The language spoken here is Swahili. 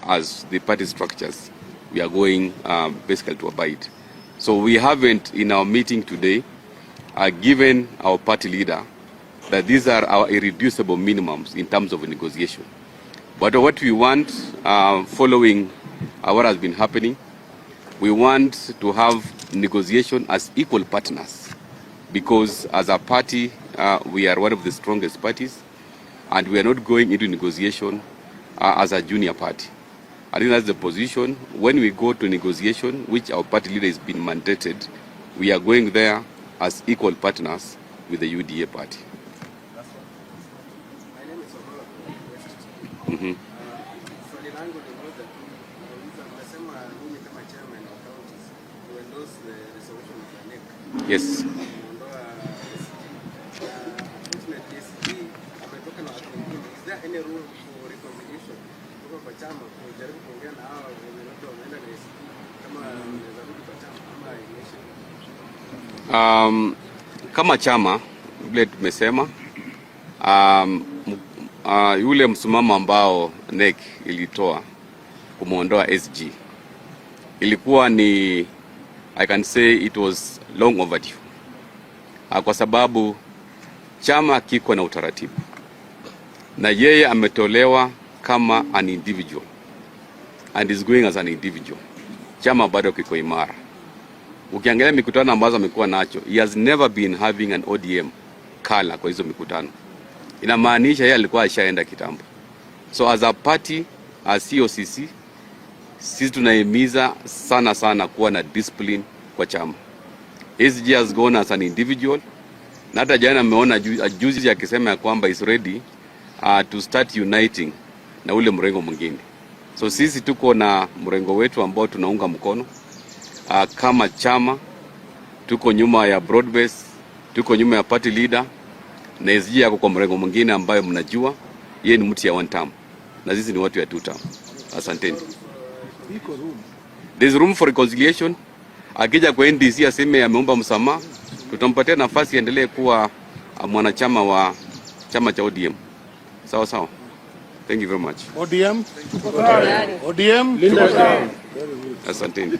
as the party structures we are going basically to abide. So we haven't in our meeting today given our party leader that these are our irreducible minimums in terms of negotiation. But what we want, following what has been happening, we want to have negotiation as equal partners because as a party, we are one of the strongest parties and we are not going into negotiation as a junior party. I think that's the position. When we go to negotiation, which our party leader has been mandated, we are going there as equal partners with the UDA party. My name is Omola from West. Swali langu ni moja tu. Nauliza, mmesema nyinyi kama chairman wa counties to endorse the resolution of the NEC kuondoa SG. Na unfortunately SG ametoka na watu wengine. Is there any room for reconciliation kutoka kwa chama kujaribu kuongea na hawa wenye labda wameenda na SG kama wanaweza rudi kwa chama ama imeisha? Kama chama vile tumesema, yule msimamo ambao NEC ilitoa kumwondoa SG ilikuwa ni, I can say it was long overdue, kwa sababu chama kiko na utaratibu na yeye ametolewa kama an individual and is going as an individual. Chama bado kiko imara. Ukiangalia mikutano ambazo amekuwa nacho, he has never been having an ODM color kwa hizo mikutano. Inamaanisha yeye alikuwa ashaenda kitambo. So as a party, as COCC, sisi tunahimiza sana sana kuwa na discipline kwa chama. SG has gone as an individual, na hata jana ameona juzi akisema ya kwamba is ready to start uniting na ule mrengo mwingine. So sisi tuko na mrengo wetu ambao tunaunga mkono kama chama tuko nyuma ya broad base, tuko nyuma ya party leader na SG yako kwa mrengo mwingine ambayo mnajua yeye ni mtu ya one term na sisi ni watu ya two term. Asanteni. There is room for reconciliation. Akija kwa NDC aseme ameomba msamaha, tutampatia nafasi endelee kuwa mwanachama wa chama cha ODM. Sawa sawa. Thank you very much. ODM? ODM? Asanteni.